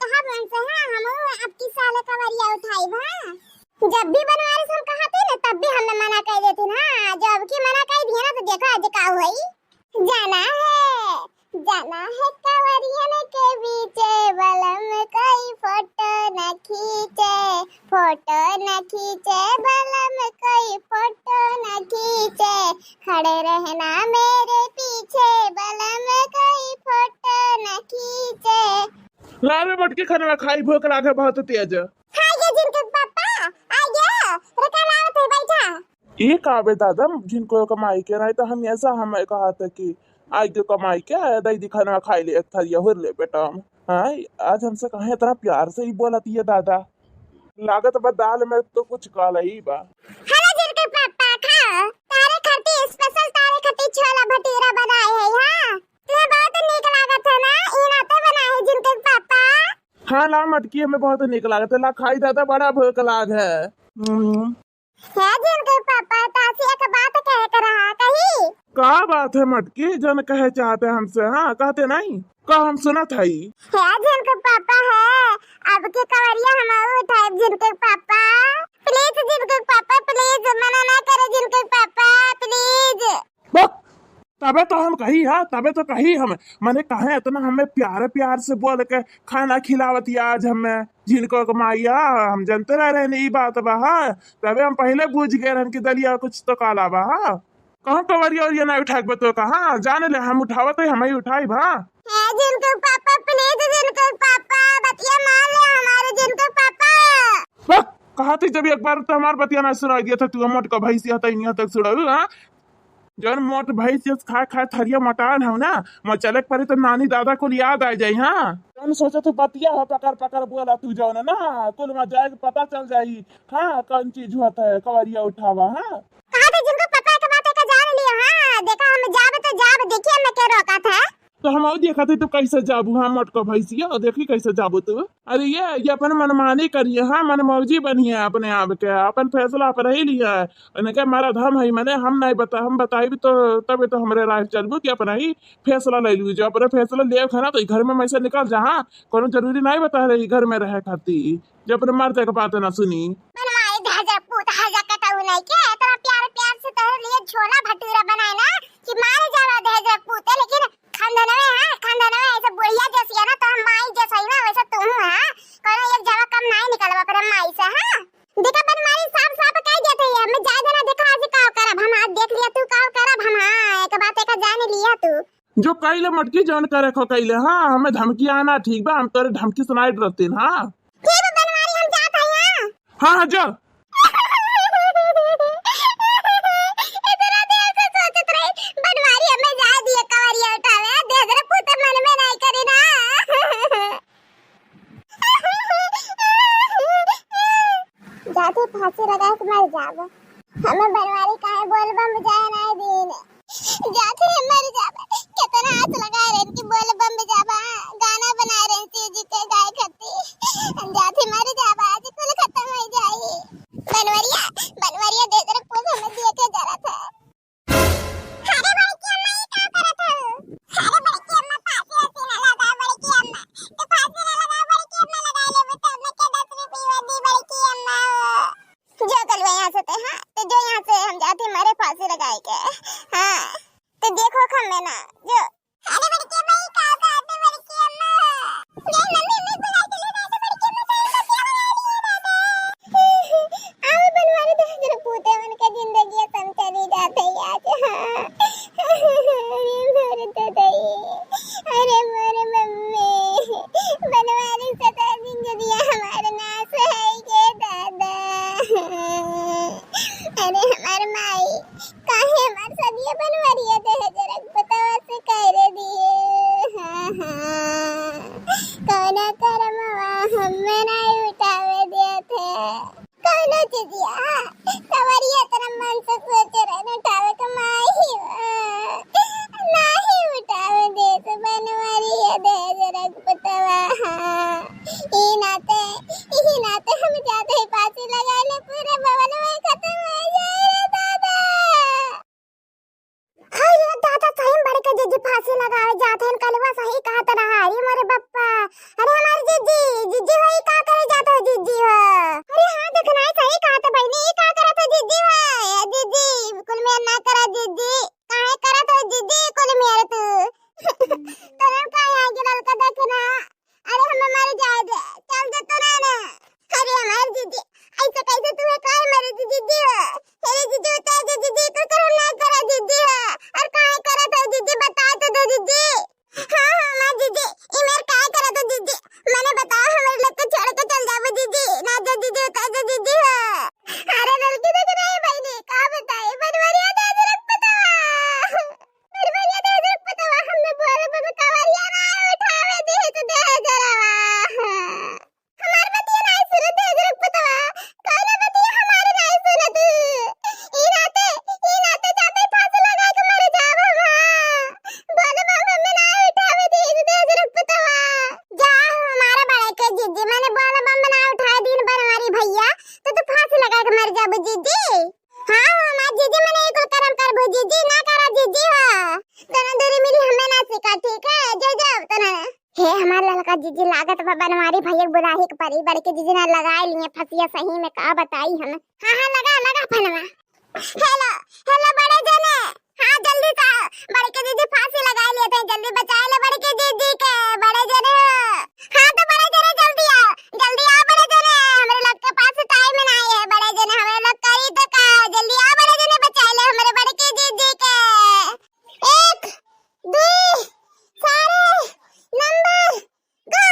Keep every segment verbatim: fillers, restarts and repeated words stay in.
कहा बन से, हाँ, हम अब की साल कवरिया उठाई बा। जब भी बनवारी से हम कहा थे ना, तब भी हमें मना कर देते ना। जब की मना कर दिया ना, तो देखो आज का हुई। जाना है, जाना है कवरियन के बीचे, बलम कोई फोटो न खींचे, फोटो न खींचे, बलम कोई फोटो न खींचे, खड़े रहना मेरे पीछे, बलम कोई फोटो न खींचे। ला रे मटकी, खनवा खाई, भूख लागे बहुत तेज। हाँ ये जिनके पापा, आ गया, रुका लावत है, बैठा। ई का बे दादा, जिनको एक माई के रहे तो हम ऐसा हमें कहा था कि आई के कमाई के आया, दई दी खाना खाई ले, एक थरिया हुर ले बेटा। हाँ, आज हमसे कहे इतना प्यार से ही बोलत ये दादा, लागत बा दाल में तो कुछ काला ही बा। हेलो जिनके पापा, खाओ, तारे खाती स्पेशल, तारे खाती छोला भटूरा बनाए हैं। हाँ, तुम्हें बहुत नीक लागत है ना, ई नाते बनाए हैं जिनके पापा। हाँ ला मटकी, हमें बहुत नीक लागत है, ला खाई दादा, बड़ा भूख लाग है। हम्म। हे जिनके पापा, तासी एक बात कहे के रहा, कही? का बात है मटकी, जन कहे चाहते हमसे? हाँ, कहते नहीं, का हम सुनत हई। हे जिनके पापा है, अब के कवरिया हम उठाए जिनके पापा। प्लीज जिनके पापा, प्लीज, मना ना करे जिनके पापा, प्लीज। बक, तबे तो हम कही, हाँ, तबे तो कही हम, मने काहे इतना हमें प्यारे प्यार से बोल के खाना खिलावत या आज हमें, जिनको के माइया, हम जानते रह रहे ई बात बा, हाँ, तबे हम पहले बूझ गए रहन कि दलिया कुछ तो काला बा, हाँ। कहूँ कवरिया उरिया ना उठा के बतो का, हाँ, जाने ले हम उठावत है, हम ही उठाई बा। हे जिनको पापा, प्लीज जिनको पापा, बतिया मान ले हमारे जिनको पापा। बक, कहा थी जब एक बार तो हमार बतिया ना सुनाई दिया था, तू मोट का भैंसिया तैनिया तक सुनाऊ, हाँ? जौन मोट भैंस जस खाए खाए थरिया मटान हो ना, मैं चले के पड़ी तो नानी दादा को याद आ जाई, हाँ। जौन सोचा तू बतिया हो पकड़ पकड़ बोला तू जौन ना, कुल में जाए के पता चल जाई, हाँ, कौन चीज होता है कवरिया उठावा, हाँ। कहा थे जिनको पता है के बात है का जान लियो, हाँ, देखा हम जाब तो जाब, देखिए हमें के रोका था। तो हम और देखा थे तू कैसे जाबू, हाँ, मोट का भैंसिया, और देखी कैसे जाबू तू। अरे ये, ये अपन मनमानी करिए, हाँ, मनमौजी बनिए अपने आप के, अपन फैसला अपन ही लिया है। इनके मरद हम है, मने हम नहीं बता, हम बताइब तो तब तो हमरे राय चलबू कि अपना ही फैसला ले लीजिए। अपने फैसला ले खाना तो घर में मैं से निकल जा, हाँ, कोनो जरूरी नहीं बता रही घर में रहे खाती, जो अपने मर्द के बात ना सुनी। बनवाए दहेज पूत हजा कटाऊ नहीं के, इतना प्यार प्यार से तोहरे लिए छोला भटूरा बनाए ना कि मारे जावा दहेज पूत है, लेकिन खानदानवे है, खानदानवे ऐसे बुढ़िया जैसी है ना, तो हम माई जैसा ही ना, वैसे तुम है। कोनो एक जगह कम नहीं निकलबा पर माई से, हाँ। देखा बनवारी साफ साफ कह देते हैं, हमें जाए देना, देखा आज का करब हम, आज देख लिया तू का करब हम, हाँ, एक बात एक जान लिया तू। जो कैले मटकी जौन करे खो कैले, हाँ, हमें धमकी आना ठीक बा, हम तोरे धमकी सुनाई डरतीन, हाँ। ठीक बा बनवारी, हम जात हई, हाँ। हाँ, हाँ, जा। इतना देर से सोचत रही, बनवारी हमें जाए दिए कवरिया उठावे, देख रे पूत मन में नहीं करी ना। जाते फांसी लगा के मर जाब। हमें बनवारी काहे बोल बम जाए ना दीन। जाते मर जाब। कितना आस लगा रहे कि बोल बम जाबा, गाना बना रहे शिव जी के गाए खाती। जाते मर जाब, आज कुल खत्म हो जाई। बनवरिया, बनवरिया दे दे पूत हमें दिए के जरा था। अरे बड़की अम्मा, ये का करत हो? अरे बड़की अम्मा, फांसी वासी ना लगा, बड़की अम्मा। तो फांसी ना लगा, बड़की अम्मा, लगा लेबे तो मैं के दस रुपये दी, बड़की अम्मा। जो गलुआ यहाँ से ते, हाँ, तो जो यहाँ से हम जाते मारे फांसी लगाए के, हाँ, तो देखो खम्मे ना, जो। अरे बड़की अम्मा, ये का करत हो, बड़की अम्मा? ये मम्मी, मम्मी बुला के ले जाते, बड़की अम्मा, तो ये बतिया लगा रही है, दादा। आओ बनवारी दे, जरा पूते मन के जिंदगी अपन चली जाते आज। हाँ। अरे मोरे ददई, अरे मोरे मम्मी, बनवारी से तो जिंदगी हमारे नाश है गे दादा। अरे हमार माई, काहे हमार सदिया बनवरिया दहेज रख बतावा से करे दिए। हाँ, हाँ। कौना करमवा हमें नहीं उठावे दिए थे। कौनो चीजिया, कवरिया तेरा मन से सोचे रहे न उठावे के माई हो। नहीं उठावे देत बनवरिया दहेज रख बतावा। ई नाते, ई नाते हम जाते फांसी लगा ले पूरे भवन में खत्म हो जाए रे दादा। हाँ ये दादा, सही में बड़के जीजी फांसी लगावे जात हन, कलवा सही कहत रहा। अरे मोरे बप्पा, अरे हमारे जीजी। हमार ललका जीजी लागत बा बनवारी भैया के बुलाही के परी, बड़के जीजी ना लगाए लिए फंसिया सही में, का बताई हम। हाँ, हाँ, लगा, लगा फोनवा। हेलो, हेलो बड़े जने, हाँ जल्दी से, बड़के जीजी फांसी लगाए लिए थे, जल्दी बचाए ले बड़के जीजी के, बड़े जने हो। हाँ तो बड़े जने जल्दी आओ, जल्दी आओ बड़े जने, हमरे लोग के पास टाइम नहीं है बड़े जने, हमरे लोग करी तो का, जल्दी आओ बड़े जने बचाए ले हमरे बड़के जीजी के। एक, दुई, चार, नंबर, गो।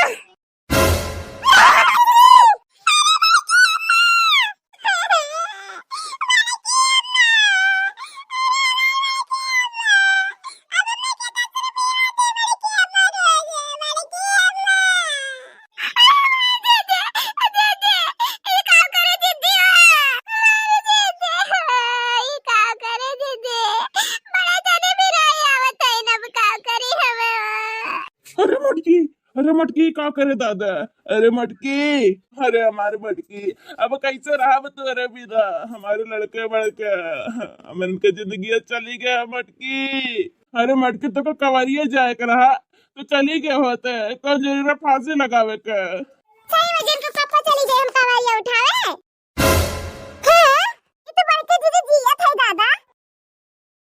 अरे मटकी, अरे मटकी, का करे दादा? अरे मटकी, अरे हमारे मटकी, अब कैसे रहब तोरे बिना? हमारे लड़के बड़के, हमन के जिंदगी चली गए मटकी। अरे मटकी, तो को कवरिया जाए के रहा, तो चली गए होते, तो जरूर फांसी लगावे के। सही में जिनके पापा चली गए हम कवरिया उठावे,